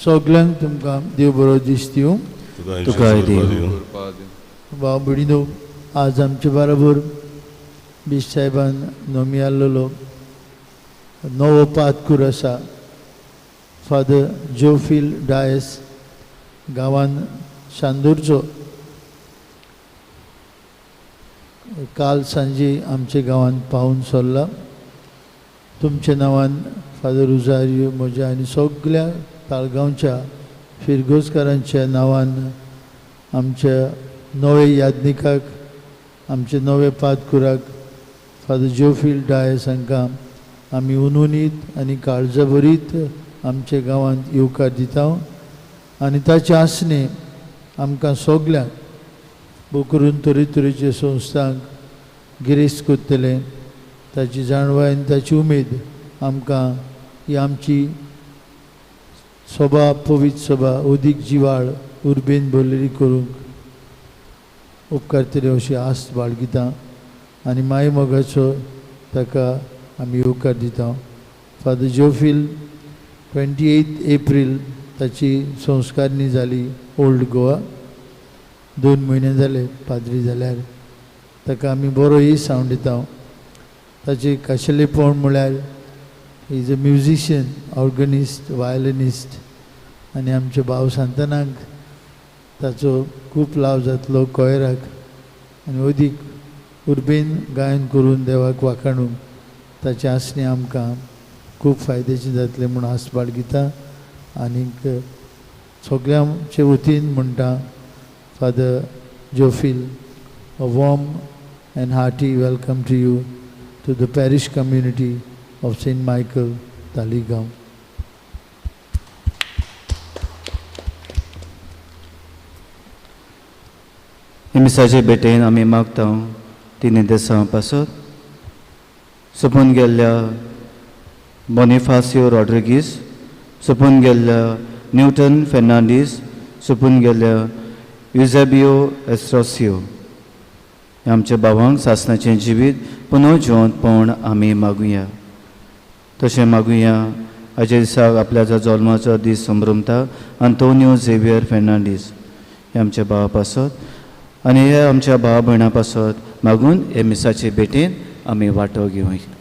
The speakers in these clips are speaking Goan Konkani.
सगल्यांक तुमकां देव बरो दीस दिवं. तुकाय देव. भाव भयणीनो, आज आमचे बरोबर बीस साहेबान नोमी आसलेलो नवो पातकूर आसा, फादर जोफील डायस, गांवान शांदूरचो. काल सांजे आमच्या गांवांत पावून सरला. तुमच्या नांवान फादर रुजारियो, म्हज्या आनी सगल्या ताळगांवच्या फिरगोजकारांच्या नांवान आमच्या नवे यादनिकाक, आमच्या नवे पातकुराक फादर जोफील डायस हांकां आमी उनुनीत आनी काळजाभरीत आमच्या गांवांत येवकार दिता आनी ताचे आसणे आमकां सगल्यांक बोकरून तरेतरेचे संस्थांक गिरेस्त करतले. ताची जाणवाय आनी ताची उमेद आमकां ही आमची सभा, पवित्र सभा अदीक जिवाळ उर्बेन भरलेली करूंक उपकारतले अशी आस्त बाळगिता आनी माय मोगाचो ताका आमी येवकार दिता. फादर जोफील 28 एप्रील ताची संस्कारणी जाली ओल्ड गोवा. 2 म्हयने जाले पाद्री जाल्यार. ताका आमी बरो सावंड दिता. ताचें खाशेलेपण म्हळ्यार is a musician, organist, violinist आनी आमच्या भाव सांतानाक ताचो खूब लाव जातलो कोयराक आनी अदीक उर्बेन गायन करून देवाक वाखाणूंक ताचें आसणें आमकां खूब फायद्याचें जातलें म्हूण आस बाळगिता. आनीक सगल्यांचे वतीन म्हणटा, Father Jophil, a warm and hearty welcome to you to the parish community of Saint Michael, Taleigao. हे मिसाचे भेटेन आमी मागता तिनी देसां पासत सोंपून गेल्ल्या बोनिफासियो रॉड्रिगीस, सोंपून गेल्ल्या न्यूटन फेर्नांडीस, सोंपून गेल्ल्या युजेबियो एस्ट्रोसियो आमच्या भावांक सासणाचें जिवीत पुनः जिवंतपण आमी मागुया. तशें मागुया आयच्या दिसाक आपल्या जल्माचो दीस संभ्रमता आंतोनियो झेवियर फेर्नांडीस हे आमच्या भावा पासत आनी हे आमच्या भावा भयणां पासत मागून हे मिसाचे भेटेन आमी वांटो घेवया.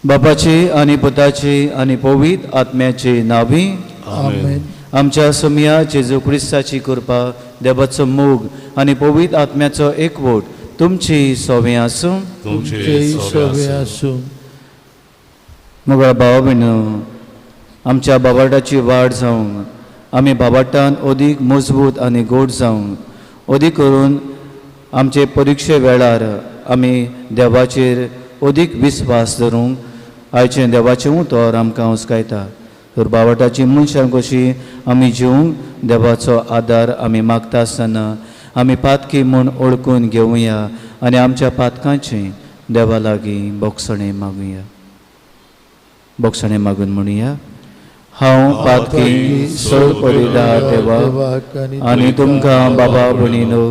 बापाची आनी पुताची आनी पवित्र आत्म्याची नांवी आमेन. आमच्या सोमया जेजू क्रिस्ताची कृपा, देवाचो मोग आनी पवित्र आत्म्याचो एकवट तुमची सोवे आसूं. तुमचेय सोवे आसूं. मोगाळ भाव भयणो, आमच्या बाबाटाची वाड जावंक, आमी बाबाटान अदीक मजबूत आनी गोड जावंक, अदीक करून आमचे परिक्षे वेळार आमी देवाचेर अदीक विस्वास धरूंक आयचें देवाचें उतर आमकां हुस्कायता. तर बावटाची मनशां कशी आमी जिवंक देवाचो आदार आमी मागता आसतना आमी पातकी म्हूण ओळखून घेवया आनी आमच्या पातकांची देवा लागीं बोगसणें मागुया. बोगसणें मागून म्हणुया, हांव पातकी सर परिदा देवा आनी तुमकां बाबा भयणीनो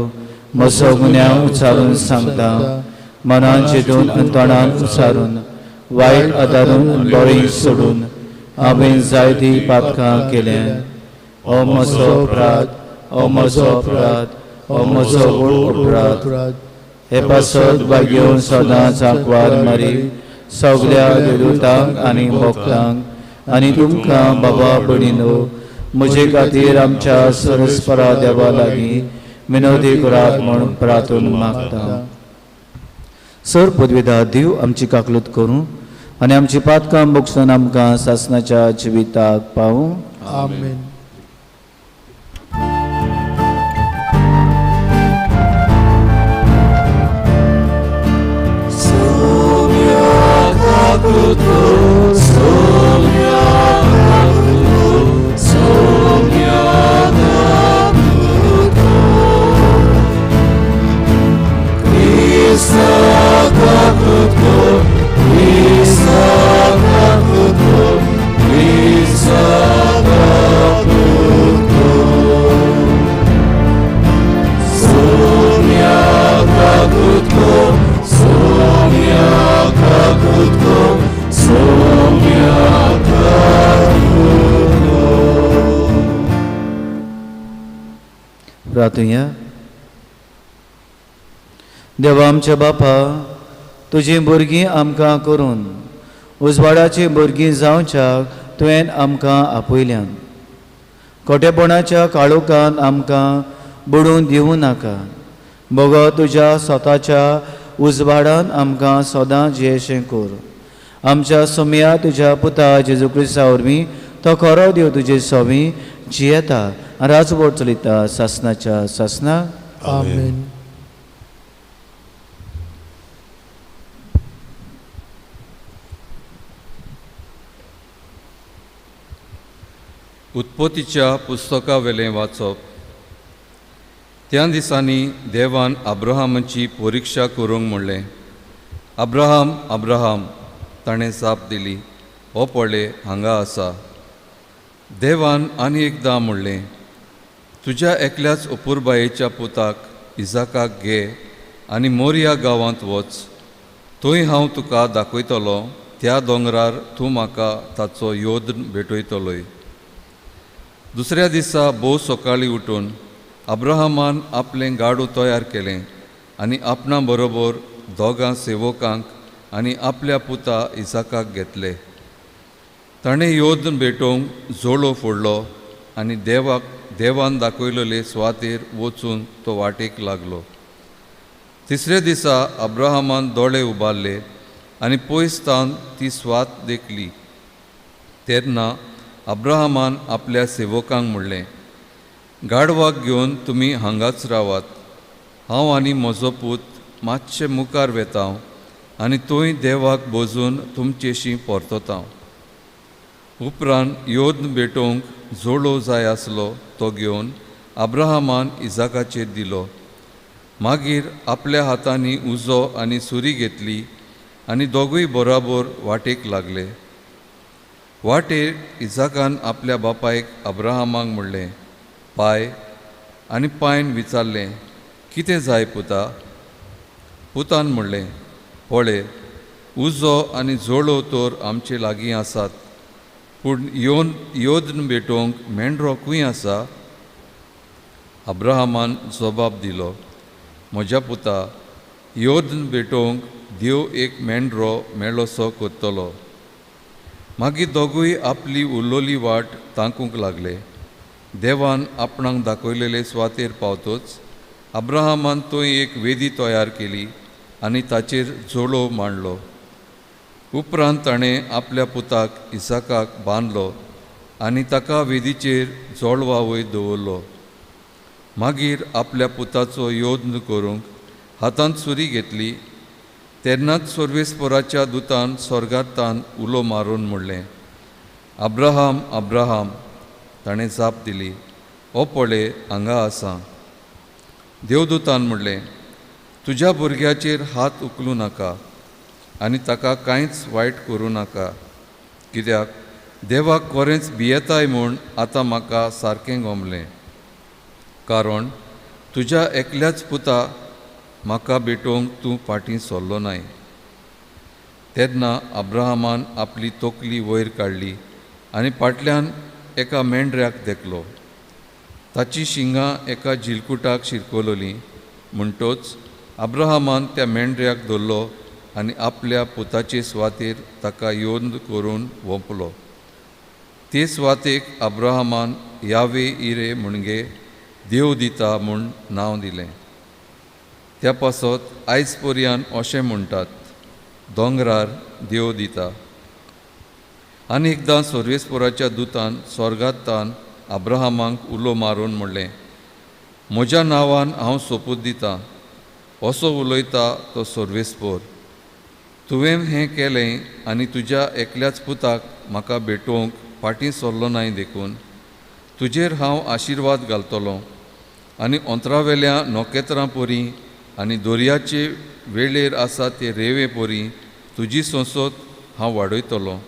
म्हजो गुन्यांव उचारून सांगता, मनान चिंतून आनी तोंडान उचारून वायट आदारून बरें सोडून हांवें जायतीं पातकां केल्यान. ओ म्हजो अपराध, ओ म्हजो अपराध, ओ म्हजो व्हड अपराध. हे पासत भाग्योवन सदांच आंकवार मारी सगल्या देवतांक आनी भक्तांक आनी तुमकां बाबा भयणीनो म्हजे खातीर आमच्या सरस्परा देवा लागीं विनोदी करात म्हूण प्रार्थून मागता. सर पदवीदार देव आमची काकलूत करूं आनी आमची पातकां बोगसून आमकां सासणाच्या जिविताक पावूं. आमेन. Krista, प्रार्थुया. देवा आमच्या बापा, तुजीं भुरगीं आमकां करून उजवाडाचीं भुरगीं जावच्याक तुवें आमकां आपयल्यान. खोटेपणाच्या काळोखान आमकां बुडून दिवं नाका, बगो तुज्या स्वताच्या उजवाडान आमकां सदां जियेशें कर. आमच्या सोमया तुज्या पुता जेजू क्रिस्ता वरवीं तो खरो देव तुजे सवी जियेता आनी राजवट चलयता सासनाच्या सासनाक. आमेन. उत्पत्तीच्या पुस्तकावेलें वाचप. त्या दिसांनी देवान अब्राहमाची परिक्षा करूंक म्हणलें, अब्राहम, अब्राहम. ताणें जाप दिली, हो पळय हांगा आसा. देवान आनी एकदां म्हणलें, तुज्या एकल्याच अपुरबायेच्या पुताक इजाकाक घे आनी मोरया गांवांत वच, थंय हांव तुका दाखयतलो, त्या दोंगरार तूं म्हाका ताचो योद भेटयतलोय. दुसऱ्या दिसा भोव सकाळीं उठून अब्राहमान आपलें गाडू तयार केलें आनी आपणा बरोबर दोगां सेवकांक आनी आपल्या पुता इजाकाक घेतले. ताणें योद भेटोवंक जोळो फोडलो आनी देवाक देवान दाखयलेले सुवातेर वचून तो वाटेक लागलो. तिसऱ्या दिसा अब्राहमान दोळे उबारले आनी पयस तावन ती सुवात देखली. तेन्ना अब्राहमान आपल्या सेवकांक म्हणलें, गाडवाक घेवन तुमी हांगाच रावात, हांव आनी म्हजो पूत मातशे मुखार वेता आनी थंय देवाक बोजून तुमचेशी परतता. उपरांत योद भेटोवंक जोडो जाय आसलो तो घेवन अब्राहमान इजाकाचेर दिलो. मागीर आपल्या हातांनी उजो आनी सुरी घेतली आनी दोगूय बराबर वाटेक लागले. वाटेर इजाकान आपल्या बापायक अब्राहमाक म्हणलें, पाय. आनी पायन विचारलें, कितें जाय पुता? पुतान म्हणलें, पळय उजो आनी जोळो तर आमचे लागीं आसात, पूण येवन योदन भेटोवंक मेंढरो खंय आसा? अब्राहमान जबाब दिलो, म्हज्या पुता, योदन भेटोवंक देव एक मेंढरो मेळोसो करतलो. मागीर दोगूय आपली उरलोली वाट तांकूंक लागले. देवान आपणाक दाखयलेले सुवातेर पावतोच अब्राहमान थंय एक वेदी तयार केली आनी ताचेर जोळो मांडलो. उपरांत ताणें आपल्या पुताक इसाकाक बांदलो आनी ताका वेदीचेर जोळवा वयर दवरलो. मागीर आपल्या पुताचो योद्न करूंक हातांत सुरी घेतली. तेन्नाच सर्वेस्पराच्या दुतान स्वर्गांतान उलो मारून म्हणलें, अब्राहम, अब्राहम. ताणें जाप दिली, ओ पळय हांगा आसा. देवदूतान म्हणलें, तुज्या भुरग्याचेर हात उखलूं नाका आनी ताका कांयच वायट करूं नाका, कित्याक देवाक कोरेंच भियेताय म्हूण आतां म्हाका सारकें गोमलें. कारण तुज्या एकल्याच पुता म्हाका भेटोवंक तूं फाटीं सरलो नाय. तेन्ना अब्राहमान आपली तकली वयर काडली आनी फाटल्यान एका मेंढऱ्याक देखलो. ताची शिंगां एका जिलकुटाक शिरकलोलीं. म्हणटोच अब्राहमान त्या मेंढऱ्याक धरलो आनी आपल्या पुताचे सुवातेर ताका योंद करून वोंपलो. ते सुवातेक अब्राहमान यावे इरे म्हणगे देव दिता म्हूण नांव दिलें. त्या पासत आयज पर्यान अशें म्हणटात, दोंगरार देव दिता. आनी एकदां सर्वेस्पराच्या दुतान स्वर्गांतान अब्राहमाक उलो मारून म्हणलें, म्हज्या नांवान हांव सोपूत दितां, असो उलयता तो सर्वेस्पर, तुवें हें केलें आनी तुज्या एकल्याच पुताक म्हाका भेटोवंक फाटीं सरलो नाय, देखून तुजेर हांव आशिर्वाद घालतलो आनी अंतरावेल्या नखेत्रां परी आनी दर्याचे वेळेर आसा ते रेंवे परी तुजी संसद हांव वाडयतलो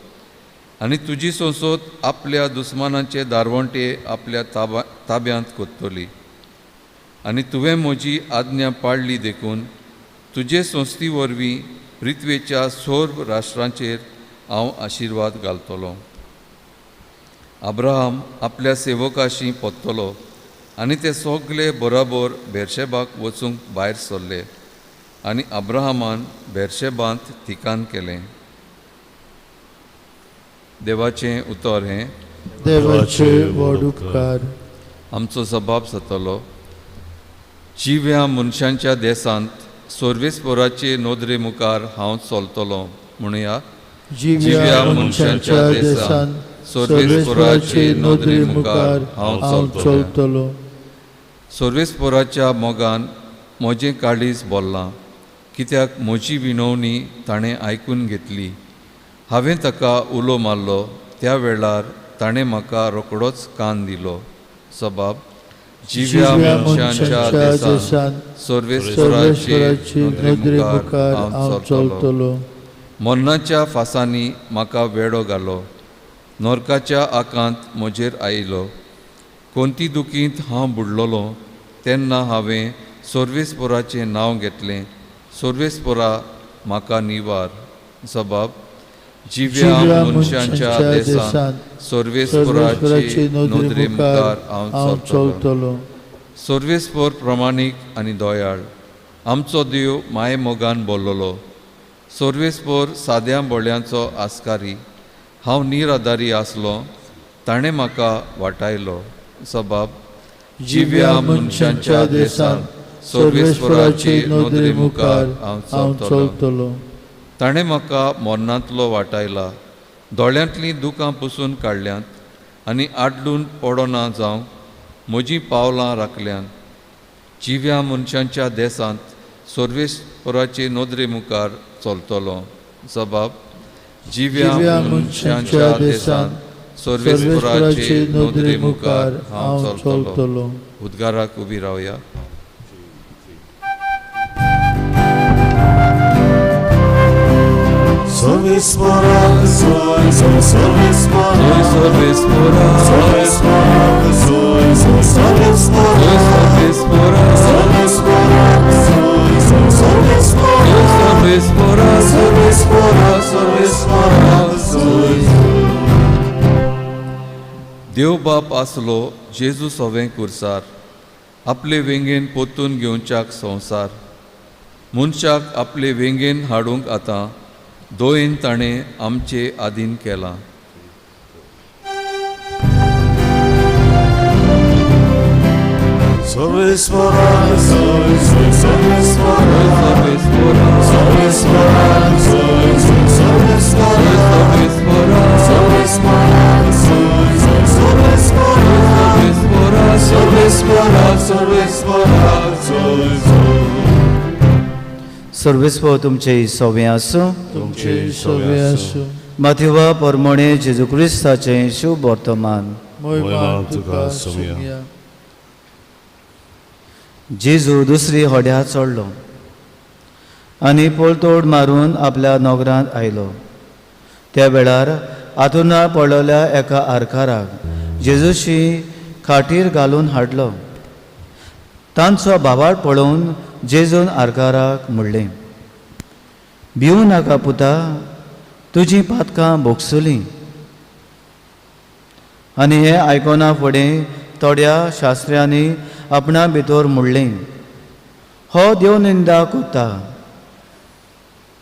आनी तुजी संसद आपल्या दुस्मानाचे दारवंटे आपल्या ताब्यांत कोत्तली. आनी तुवें म्हजी आज्ञा पाळ्ळी देखून तुजे संस्थी वरवीं पृथ्वेच्या सर्व राष्ट्रांचेर हांव आशिर्वाद घालतलो. अब्राहम आपल्या सेवकाशी परतलो आनी ते सगळे बराबर बेरशेबाक वचूंक भायर सरले आनी अब्राहमान बेरशेबांत ठिकाण केलें. देवाचें उतर हें. देवाचे व्हड उपकार. आमचो जबाब जातलो. जिव्या मनशांच्या देशांत सर्वेस्पराचे नदरे मुखार हांव चलतलो म्हणया. जिव्या मनशांच्या देशांत सर्वेस्पराचे नदरे मुखार हांव चलतलो. सर्वेस्पराच्या मोगान म्हजें काळीज बोल्लां, कित्याक म्हजी विनवणी ताणें आयकून घेतली. हांवें ताका उलो मारलो त्या वेळार ताणें म्हाका रोकडोच कान दिलो. सबाब. जिव्या मनशांच्या देशांत सर्वेस्पराचे नदरे मुखार हांव चलतलो. मरणाच्या फासांनी म्हाका वेडो घालो, नरकाच्या आकांत म्हजेर आयलो. कोणती दुखींत हांव बुडलोलो तेन्ना हांवें सर्वेस्पराचें नांव घेतलें. सर्वेस्परा म्हाका निवार. सबाब. जिव्या मनशांच्या देशांत सर्वेस्पराचे नदरे मुखार हांव चलतलो. सर्वेस्पर प्रमाणीक आनी दयाळ, आमचो देव माये मोगान बोल्लोलो. सर्वेस्पर साद्या बोळ्यांचो आस्कारी, हांव निराधारी आसलो ताणें म्हाका वाटायलो. सबाब. जिव्या मनशांच्या देशांत सर्वेस्पराचे नदरे मुखार हांव चलतलो. ताणें म्हाका मरणांतलो वाटायला, दोळ्यांतलीं दुकां पुसून काडल्यांत आनी आडलून पडना जावंक म्हजीं पावलां राखल्यांत. जिव्या मनशांच्या देशांत सर्वेस्पराचे नदरे मुखार चलतलो. सबाब. जिव्या मनशांच्या देशांत सर्वेस्पराचे नदरे मुखार हांव चलतलो. उद्गाराक उबी रावया. सर्वेस्परा सर्वेस्परा सर्वेस्परा सर्वेस्परा सर्वेस्परा सर्वेस्परा सर्वेस्परा. देव बाप आसलो जेजू सवें कुर्सार, आपले वेंगेन पोतून घेवच्याक संवसार. मनशाक आपले वेंगेन हाडूंक आतां दोयेन ताणें आमचे आदीन केलां. सर्वेस्परा सर्वेस्परा सर्वेस्परा सर्वेस्परा सर्वेस्परा सर्वेस्परा. सर्वेस्पर तुमचे सवे आसूं. तुमचे सवे आसूं. माथेवा परमणे जेजू क्रिस्ताचें शुभ वर्तमान. जेजू दुसरी होड्या चडलो आनी पोलतोड मारून आपल्या नगरांत आयलो. त्या वेळार आतुना पडलेल्या एका आरकाराक जेजूशी खाटीर घालून हाडलो. तांचो भावार्थ पळोवन जेजून आरकाराक म्हणलें, भिवू नाका पुता, तुजीं पातकां भोगसलीं. आनी हें आयकना फुडें थोड्या शास्त्र्यांनी आपणा भितर म्हणलें, हो देव निंदा करता.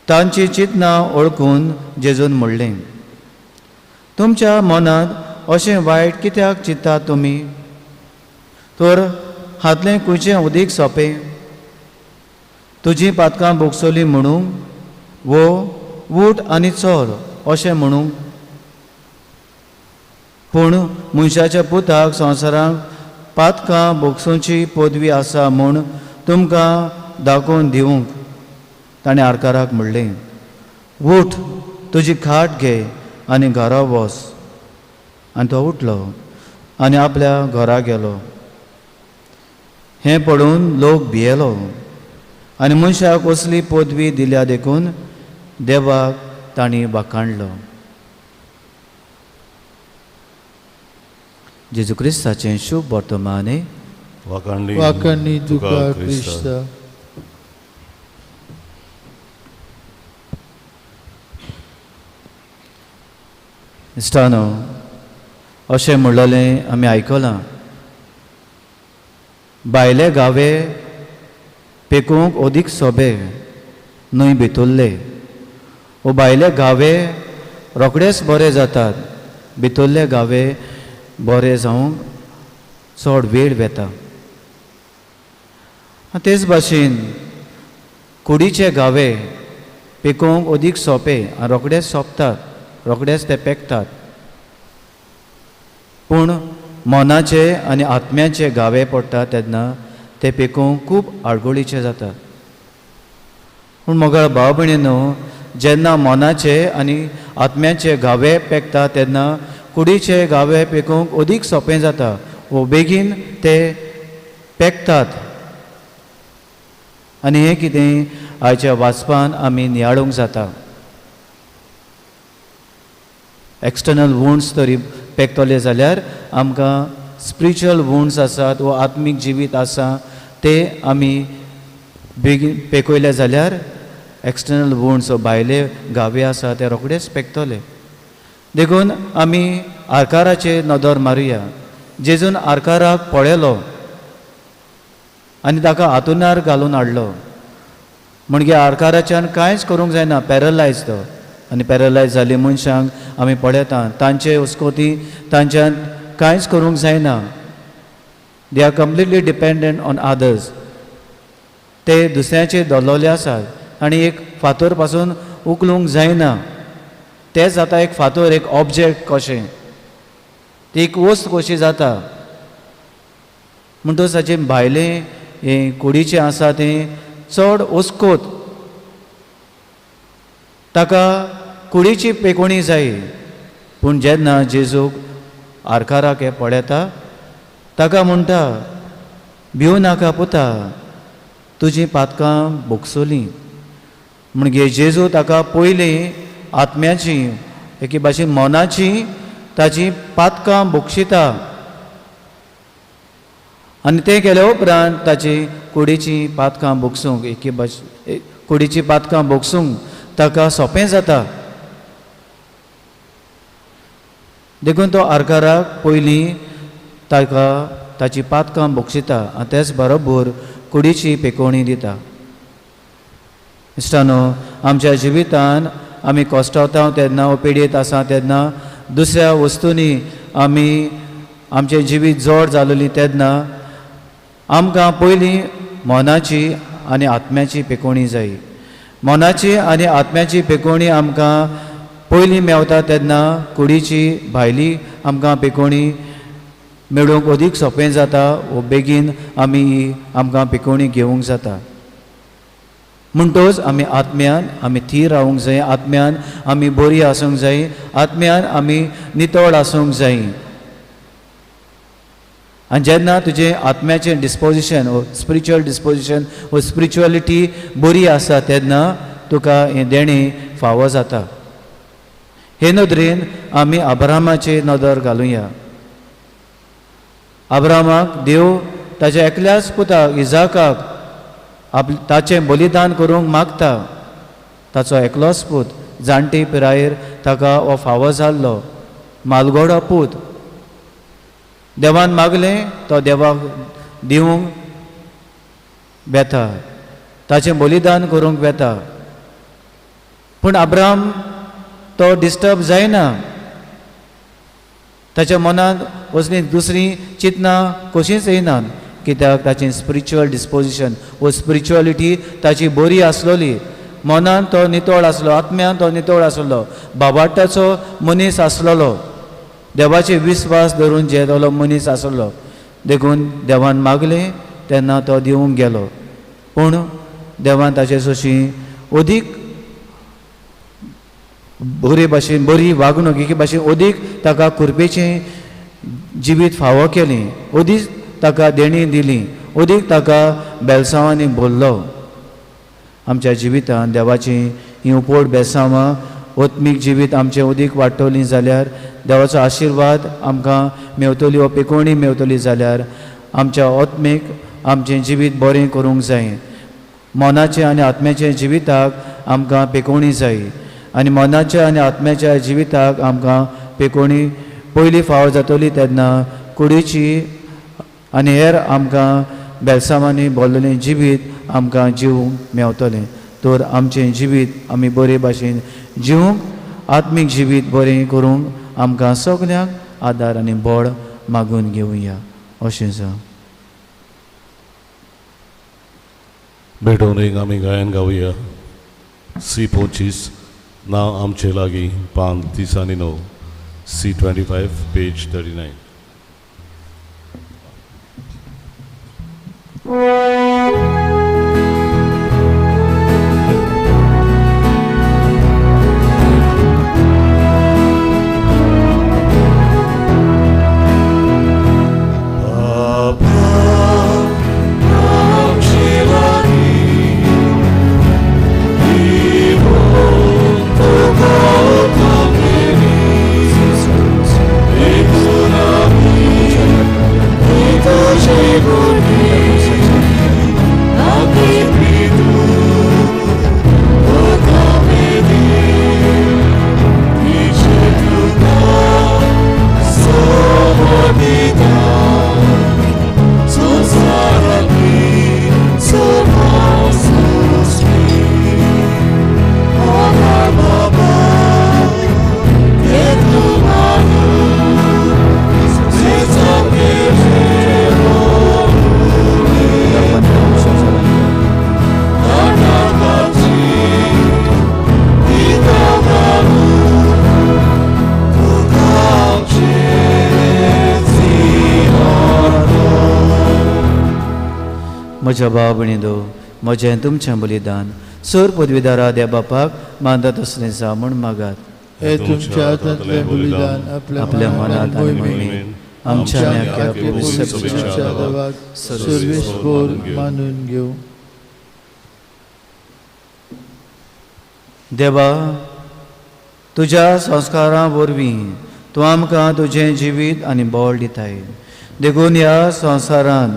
तांची चिंतनां ओळखून जेजून म्हणलें, तुमच्या मनांत अशें वायट कित्याक चिंततात तुमी? तर हातलें खंयचें उदीक सोंपें, तुजीं पातकां भोगसलीं म्हणूंक, वो उठ आनी चल अशें म्हणूंक? पूण मनशाच्या पुताक संवसाराक पातकां भोगसुची पदवी आसा म्हूण तुमकां दाखोवन दिवंक ताणें आरकाराक म्हणलें, उठ, तुजी खाट घे आनी घरा वच. आनी तो उठलो आनी आपल्या घरा गेलो. हें पळोवन लोक भियेलो आनी मनशाक असली पदवी दिल्या देखून देवाक तांणी वाखाणलो. जेजू क्रिस्ताचें शुभ वर्तमान. वाखाणणी तुका क्रिस्ता. इश्टानो, अशें म्हणलेलें आमी आयकलां, भायले गावे पेकोवंक अदीक सोबे न्हय भितरले, वो भायले गावे रोखडेच बरे जातात, भितरले गावे बरे जावंक चड वेळ वेता. तेच भाशेन कुडीचे गावे पेकोवंक अदीक सोंपे आनी रोखडेच सोंपतात, रोखडेच ते पेकतात. पूण मनाचे आनी आत्म्याचे गावे पडटा तेन्ना ते पेकोवंक खूब आडगोळीचे जातात. पूण मोगाळ भाव भयणीनो, जेन्ना मनाचे आनी आत्म्याचे गावे पेकता तेन्ना कुडीचे गावे पेकोवंक अदीक सोंपें जाता वो बेगीन ते पेकतात. आनी हें कितें आयच्या वाचपान आमी नियाळूंक जाता. एक्सटर्नल वुंड्स तरी पेकतले जाल्यार आमकां स्पिरिच्युअल वुंड्स आसात वो आत्मीक जिवीत आसा ते आमी बेगीन पेकयले जाल्यार एक्सटर्नल वुंड्स वो भायले घावे आसा ते रोखडेच पेकतले. देखून आमी आरकाराचेर नदर मारुया. जेजून आरकाराक पळयलो आनी ताका हातुणार घालून हाडलो. म्हणजे आरकाराच्यान कांयच करूंक जायना, पॅरलायज तो. आनी पॅरलायज जाल्ले मनशांक आमी पळयता तांचे उस्कोती तांच्यान कांयच करूंक जायना. They are completely dependent on others. ते दुसऱ्याचेर दवरलेले आसात आनी एक फातर पासून उखलूंक जायना. तें जाता एक फातर, एक ऑब्जेक्ट कशें, ती एक वस्त कशी जाता. म्हणटकच ताचें भायलें हें कुडीचें आसा तें चड ओस्कोत, ताका कुडीची पेकोणी जाय. पूण जेन्ना जेजूक आरकाराक हें पळयता ताका म्हणटा, भिवू नाका पुता, तुजीं पातकां भोगसलीं. म्हणजे जेजू ताका पयलीं आत्म्याची एके भाशेन मनाची ताची पातकां भोगशिता आनी तें केल्या उपरांत ताची कुडीची पातकां भोगसूंक एके भाशे कुडीची पातकां भोगसूंक ताका सोंपें जाता. देखून तो आरकाराक पयलीं ताका ताची पातकां भोगशिता आनी तेच बरोबर कुडीची पेकोवणी दिता. इश्टानो, आमच्या जिवितान आमी कश्टवता तेन्ना वो पिडेत आसा तेन्ना दुसऱ्या वस्तूंनी आमी आमचें जिवीत जोड जालोली तेन्ना आमकां पयलीं मनाची आनी आत्म्याची पेकोवणी जाय. मनाची आनी आत्म्याची पेकोवणी आमकां पयलीं मेवता तेन्ना कुडीची भायली आमकां पेकोवणी मेळूंक अदीक सोंपें जाता वो बेगीन आमी आमकां पेकोवणी घेवंक जाता. म्हणटकच आमी आत्म्यान आमी थीर रावूंक जाय, आत्म्यान आमी बरी आसूंक जाय, आत्म्यान आमी नितळ आसूंक जाय. आनी जेन्ना तुजें आत्म्याचें डिस्पोजिशन वो स्पिरिच्युअल डिस्पोजिशन वो स्पिरिच्युअलिटी बरी आसा तेन्ना तुका हें देणें फावो जाता. हे नदरेन आमी अब्राहमाचेर नदर घालुया. अब्राहमाक देव ताच्या एकल्याच पुताक इजाकाक आप ताचें बलिदान करूंक मागता. ताचो एकलोच पूत जाणटे पिरायेर ताका हो फावो जाल्लो मालगोडो पूत. देवान मागलें तो देवाक दिवंक वेता, ताचें बलिदान करूंक वेता. पूण अब्राहम तो डिस्टर्ब जायना. ताच्या मनांत असलीं दुसरीं चिंतनां कशींच येयनात, कित्याक ताचें स्पिरिच्युअल डिस्पोजिशन वो स्पिरिच्युअलिटी ताची बरी आसलोली. मनान तो नितळ आसलो, आत्म्यान तो नितळ आसलो, बाबाटाचो मनीस आसलेलो, देवाचे विस्वास धरून जेतलो मनीस आसलो. देखून देवान मागलें तेन्ना तो दिवंक गेलो. पूण देवान ताचे सोशी अदीक बरे भाशेन बरी वागणूक एके भाशेन अदीक ताका कुरपेचें जिवीत फावो केलें, अदीक ताका देणी दिली, अदीक ताका बेलसांवांनी भरलो. आमच्या जिवितांत देवाचीं हीं उपड बेसांवां आत्मीक जिवीत आमचें अदीक वाडटलीं जाल्यार, देवाचो आशिर्वाद आमकां मेवतली वो पेकोवणी मेवतली जाल्यार आमच्या आत्मीक आमचें जिवीत बरें करूंक जाय. मनाचें आनी आत्म्याचें जिविताक आमकां पेकोवणी जाय आनी मनाच्या आनी आत्म्याच्या जिविताक आमकां पेकोवणी पयलीं फावो जातली तेन्ना कुडीची आनी हेर आमकां बेलसामांनी बोल्लेलें जिवीत आमकां जिवूंक मेवतलें. तर आमचें जिवीत आमी बरे भाशेन जिवूंक, आत्मीक जिवीत बरें करूंक आमकां सगल्यांक आदार आनी बळ मागून घेवया. अशें जावं. भेटोवन एक आमी गायन गावया. सी 25 नांव आमचे लागीं, पान 39, सी 25 पेज 39. म्हज्या भाव भयणींनो, म्हजें तुमचें बलिदान सोर पदवीदारा देव बापाक मानता तसलें जावं म्हूण मागात. हे तुमच्या हातांतलें बलिदान आपल्या मनांत आनी मोहिमेंत आमच्या सर्वेस्पोर मानून घेवं. देवा, तुज्या संस्कारां वरवीं तूं आमकां तुजें जिवीत आनी बळ दिताय. देखून ह्या संवसारांत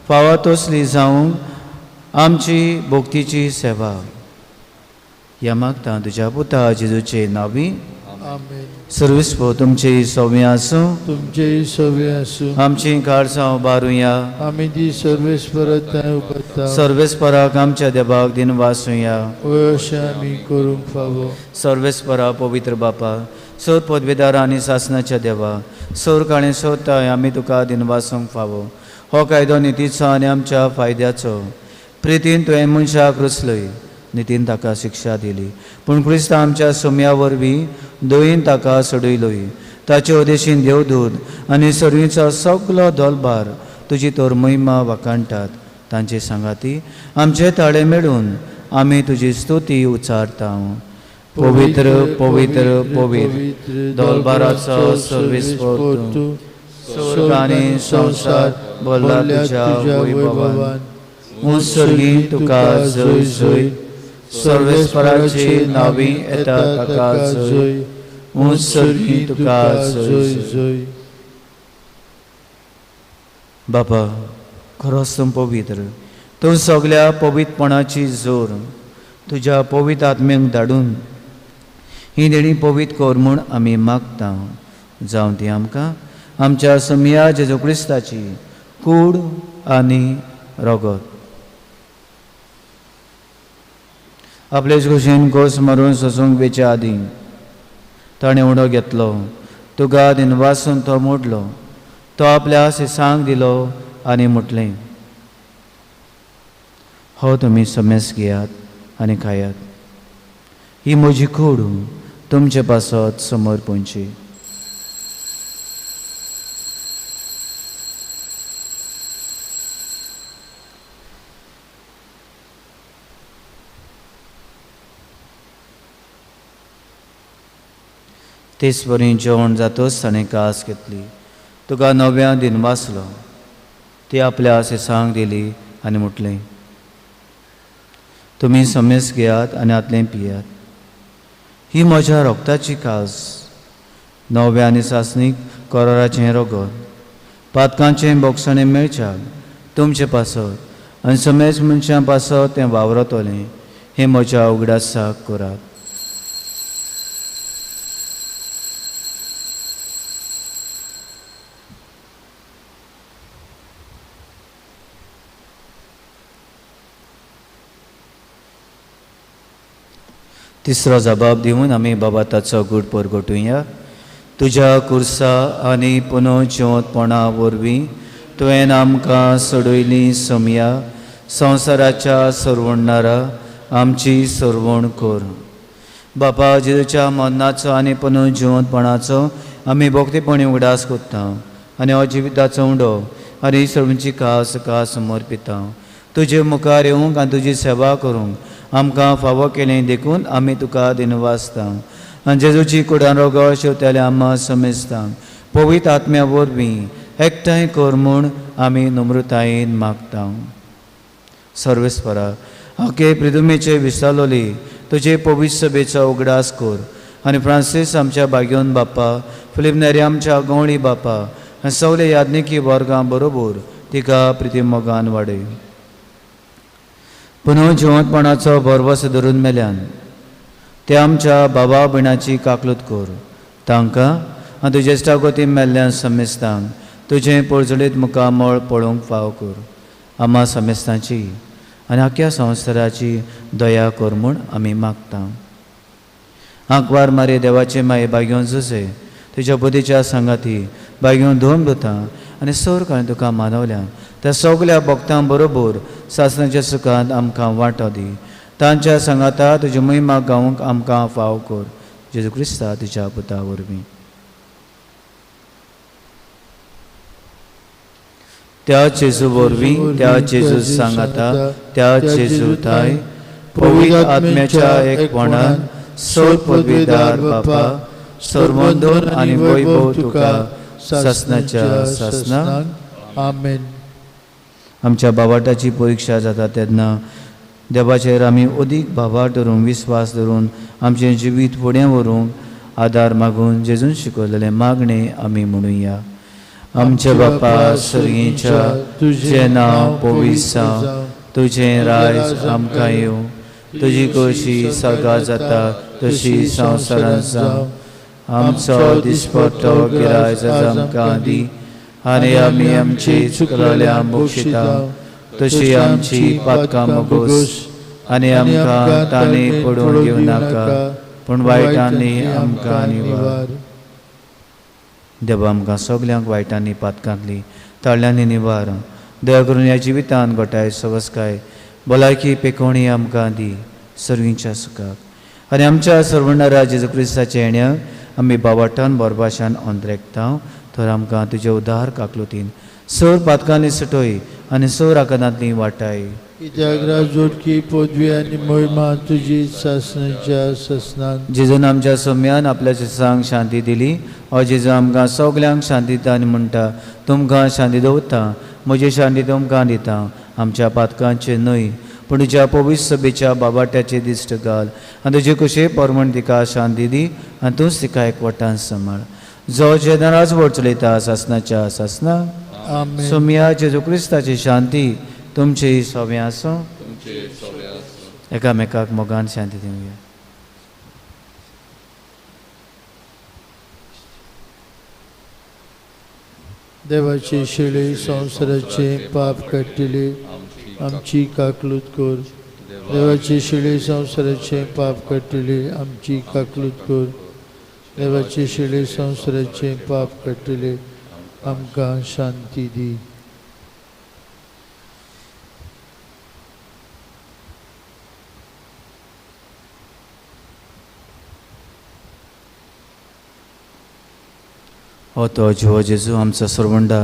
फावो तसली जावंक आमची भक्तीची सेवा ह्या मागता तुज्या पुता जेजूचे नांवी. सर्वेस्पोर तुमचे सवे आसूं. तुमचे सवे आसूं. आमची काळजां उबारुया. आमी ती सर्वेस्पराक उबारता. सर्वेस्पराक आमच्या देवाक दिनवासुया. अशें आमी करूंक फावो. सर्वेस्परा पवित्र बापा, सोर पदवेदारा आनी सासनाच्या देवा, सोर काणें सोदताय आमी तुका दिनवासूंक फावो. हो कायदो नितीचो आनी आमच्या फायद्याचो. प्रितीन तुवें मनशाक रुचलय, नितीन ताका शिक्षा दिली, पूण क्रिस्त आमच्या सोम्या वरवीं दयेन ताका सोडयलोय. ताचे उदेशीन देवदूत आनी सर्वीचो सगलो दोलभार तुजी तर महिमा वाखाणटात. तांचे सांगाती आमचे ताळे मेळून आमी तुजी स्तुती उच्चारता. पवित्र पवित्र पवित्र दोलभाराचो सर्वेस्पोर तूं, स्वर्ग आनी संवसार भरला तुज्या वैभवान. उत्सर्गी तुका जय जय. सर्वेस्पराचे नांवी येता ताका जय. उत्सर्गी तुका जय जय. बाबा, खरोच तूं पवित्र, तूं सगल्या पवित्रपणाची जोर तुज्या पवित्र आत्म्यांक धाडून ही देणी पवित्र कर म्हूण आमी मागता. जावं ती आमकां आमच्या सोमया जेजू क्रिस्ताची कूड आनी रगत. आपलेच कुशीन खोस मारून सोसूंक वेच्या आदीं ताणें उडो घेतलो, तुका दिनवासून तो मोडलो, तो आपल्या शिसांक दिलो आनी म्हटलें, हो तुमी समेस घेयात आनी खायात, ही म्हजी कूड तुमचे पासत समर्पणची. तेच वरी जेवण जातच ताणें कास घेतली, तुका नव्या दिनवासलो, ती आपल्या शिसांक दिली आनी म्हटलें, तुमी समेस घेयात आनी आतलें पियात, ही म्हज्या रोगताची कास, नव्या आनी सासणीक कराराचें रगत, पातकांचें बोगसणें मेळच्याक तुमचे पासत आनी समेज मनशां पासत तें वावरतलें, हें म्हज्या उगडासाक करात. तिसरो जबाब दिवन आमी बाबा ताचो गूट परगटुया. तुज्या कुर्सा आनी पुनर्जिवंतपणा वरवीं तुवें आमकां सोडयली सोमया, संवसाराच्या सरवणणारा आमची सरवण कर. बापा जेजूच्या मरणाचो आनी पुनर्जिवंतपणाचो आमी भक्तीपणी उगडास करता आनी हो जिविताचो उंडो आनी सर्वांची खास खास समर्पिता. तुजे मुखार येवंक आनी तुजी सेवा करूंक आमकां फावो केलें देखून आमी तुका दिनवासता. आनी जेजूची कुडान रोगो शेवतेल्या आम्हा समेस्तां पवित्र आत्म्या वरवीं एकठांय कर म्हूण आमी नम्रतायेन मागता. सर्वेस्परा आखे प्रिदुमेचे विसालोली तुजे पवित्र सभेचो उगडास कर आनी फ्रांसीस आमच्या भाग्योन बापा, फिलीप नेरी आमच्या गवळी बापा आनी सगळे याज्ञिकी वर्गां बरोबर तिका प्रितीमोगान वाडय. पुनः जिवंतपणाचो भरवस धरून मेल्यान ते आमच्या बाबा भयणाची काकलूत कर. तांकां आनी तुजे इश्टागती मेल्ल्यान समेस्तांक तुजें पोळजळीत मुखामळ पळोवंक फाव कर. आमा समेस्तांची आनी आख्या संवसाराची दया कर म्हूण आमी मागता. आंकवार मारे देवाचे माये बागेवन जुजे तुज्या बुद्धीच्या सांगाती बागेवन धुवन धुता आनी सोर कांय तुका मानवल्या त्या सगल्या भक्तां बरोबर सासणाच्या सुखांत आमकां वांटो दी. तांच्या सांगाता तुजी महिमा गावंक आमकां फाव कर. जेजू क्रिस्ता तुज्या पुता वरवीं. त्या जेजू वरवीं, त्या जेजू सांगाता, त्या जेजू थाय पवित्र आत्म्याच्या एकपणान सोर पदवीदार बापा, सर्वंदन आनी वैभव तुका सासणाच्या सासणाक. आमेन. आमच्या बावाटाची परिक्षा जाता तेन्ना देवाचेर आमी अदीक भावार्थ धरून विस्वास धरून आमचें जिवीत फुडें व्हरूंक आदार मागून जेजून शिकयलेलें मागणें आमी म्हणुया. आमच्या बापा सर्गीच्या, तुजें नांव पवित्र जावं, तुजें राज आमकां येवं, तुजी खोशी सगळा जाता तशी संवसारांत जावं. आमचो दिसपट्टो गिरायज आमकां दी आनी आमी आमची चुकलेल्या बक्षिता तशी आमची पातकां मोगोस आनी आमकां तांणी पडून घेवं नाका पूण वायटांनी आमकां निवार. देवा आमकां सगल्यांक वायटांनी पातकांतली ताळ्यांनी निवार. दया करून ह्या जिवितान घटाय सवसकाय भलायकी पेकोणी आमकां दी सर्वींच्या सुखाक आनी आमच्या सर्वणारा जेजू क्रिस्ताच्या येण्याक आमी बावाटान बोरभाशान अंतरेकता. तर आमकां तुजे उदार काकलुतीन सोर पातकांनी सुटोय आनी सोर आकारांतली वाटाय. जोडकी पदवी आनी महिमा तुजी सासणाच्या सासणाक. जेजून आमच्या सोम्यान आपल्या जेसांक शांती दिली. हो जेजू आमकां सगल्यांक शांती दिता आनी म्हणटा, तुमकां शांती दवरता, म्हजी शांती तुमकां दिता. आमच्या पातकांचे न्हय पूण तुज्या पवित्र सभेच्या बाबाट्याचे दिश्ट घाल आनी तुजे कुशे परमण तिका शांती दी आनी तूंच तिका एकवटान सांबाळ. जो जेन्ना व्हड चलयता सासणाच्या सासणाक. सोमया जेजू क्रिस्ताची शांती तुमची सोबें आसूं. एकामेकाक मोगान शांती दिवया. देवाचे शिळे संवसाराचे पाप काडटले आमची काकलूत कर. देवाचे शिळे संवसाराचे पाप काडटले आमची काकलूत कर. देवाचे शिळे संवसाराचे पाप काडटले आमकां शांती दी. हो तो जिवो जेजू आमचो सरवंडा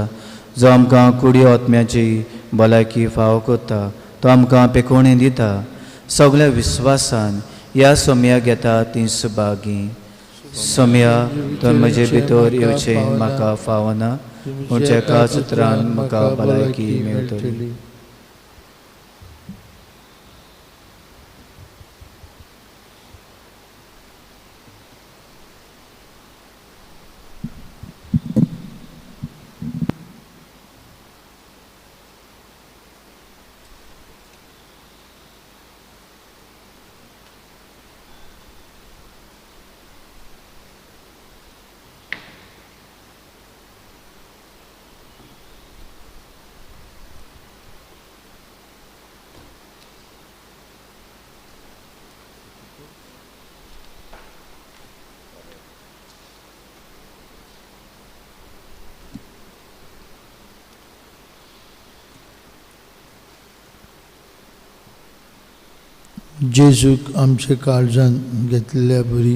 जो आमकां कुडी आत्म्याची भलायकी फावो करता, तो आमकां पेकोवणी दिता. सगल्या विस्वासान ह्या सोमयाक येता ती सुभागी. सोमया तो म्हजे भितर येवचें म्हाका फावना, पूण एकाच उतरान म्हाका भलायकी मेळटली. जेजूक आमचे काळजान घेतलेल्या बरी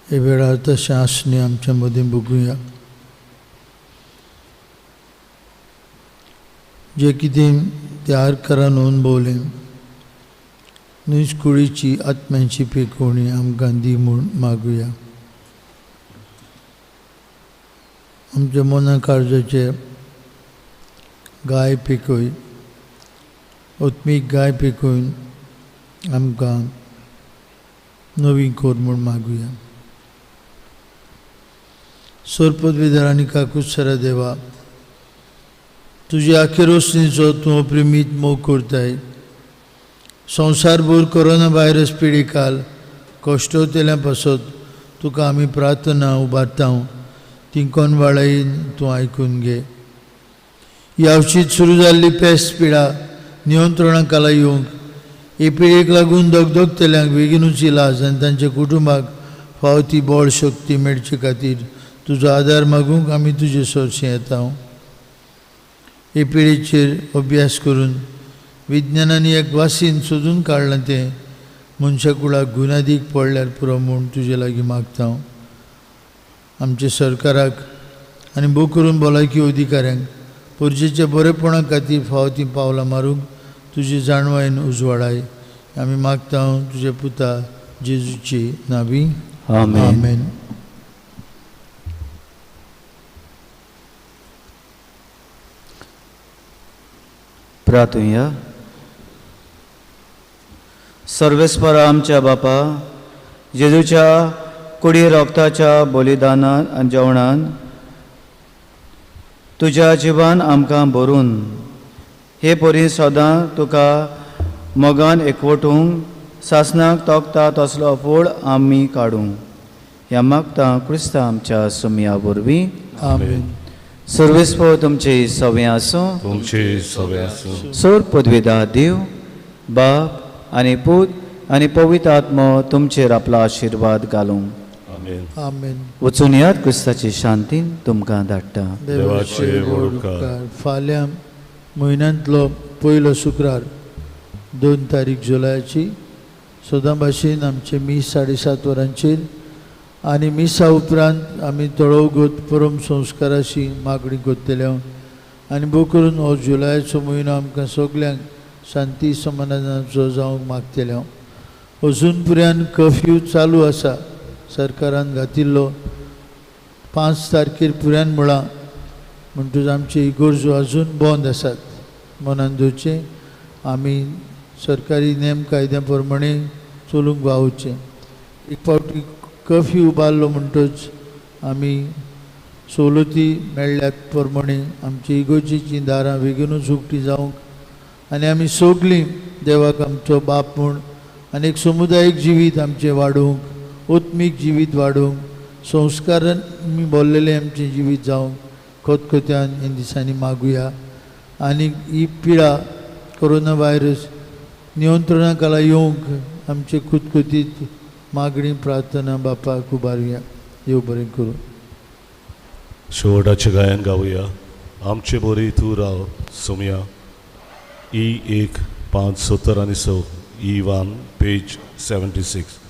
हे वेळार तशें आसणें आमच्या मदीं बघुया. जे कितें त्या आरकारान अणभवलें न्हूच कुडीची आत्म्यांची पेकोवणी आमकां दी म्हूण मागुया. आमच्या मना काळजाचे गाय पिकय, आत्मीक गाय पिकोवन आमकां नवी कोर म्हूण मागुया. सरपदवेदार आनी काकुत्सरा देवा, तुजी आखेर रोसणीचो तूं अप्रेमीत मोग करताय. संवसारभर कोरोना व्हायरस पिडिकाल कश्टवतेल्या पासत तुका आमी प्रार्थना उबारता, ती कोनवाळायेन तूं आयकून घे. ह्या अवशीत सुरू जाल्ली पेस्ट पिडा नियंत्रणा खाला येवंक हे पिडेक लागून दगदगतल्यांक बेगीनूच इलाज आनी तांच्या कुटुंबाक फावो ती बळ शक्ती मेळचे खातीर तुजो आदार मागूंक आमी तुजे सरशीं येता. हे पिडेचेर अभ्यास करून विज्ञानान एक वासीन सोदून काडलां तें मनशा कुळाक गुनादीक पडल्यार पुरो म्हूण तुजे लागीं मागता. आमच्या सरकाराक आनी भोव करून भलायकी अधिकाऱ्यांक परजेच्या बरेपणा खातीर फावो तीं पावलां मारूंक तुजी जाणवायेन उजवाडाय आमी मागता तुज्या पुता जेजूची नावी. आमेन. प्रार्थुया. सर्वेस्परा आमच्या बापा, जेजूच्या कुडी रोगताच्या बलिदानान आनी जेवणान तुज्या जिवान आमकां भरून हे परी सदां तुका मोगान एकवटूंक सासणाक तोखता तसलो फोड आमी काडूंक ह्या मागता क्रिस्ता आमच्या सुमया वरवीं. आमेन. सर्वेस्पर तुमचे सवे आसूं, तुमचे सवे आसूं. सोर पदवेदा देव बाप आनी पूत आनी पवित्र आत्मो तुमचेर आपलो आशिर्वाद घालूं. आमेन. आमेन. वचून यात, क्रिस्ताची शांतीन तुमकां धाडटा. देवाचे व्हड उपकार. फाल्यां म्हयन्यांतलो पयलो शुक्रार 2 तारीख जुलयाची सदां भाशेन आमचें मीस 7:30 वरांचेर आनी मिसा उपरांत आमी तळोवगत परम संस्काराची मागणी करतले. आनी भोव करून हो जुलयाचो म्हयनो आमकां सगल्यांक शांती समाधानाचो जावंक मागतले. अजून पर्यंत कर्फ्यू चालू आसा, सरकारान घातिल्लो 5 तारखेर पुऱ्यान म्हळां, म्हणटकच आमच्यो इगर्जो अजून बंद आसात. मनान दवरचें आमी सरकारी नेम कायद्या प्रमाणे चलूंक वावुरचें. एक फावटी कर्फ्यू उबारलो म्हणटच आमी सवलती मेळ्ळ्यात प्रमाणे आमची इगर्जेचीं दारां बेगीनूच उक्ती जावंक आनी आमी सगळीं देवाक आमचो बाप म्हूण आनी एक समुदायीक जिवीत आमचें वाडोवंक, आत्मीक जिवीत वाडोवंक, संस्कारान आमी भरलेलें आमचें जिवीत जावंक खतखत्यान ह्या दिसांनी मागुया. आनी ही पिडा कोरोना व्हायरस नियंत्रणा खाला येवंक आमचे खुतखुतीत मागणी प्रार्थना बापाक उबारुया. देव बरें करूं. शेवटाचें गायन गावया. आमचे बरी तूं राव सोमया. ई 1 5 70 आनी 6, E 1 page 76.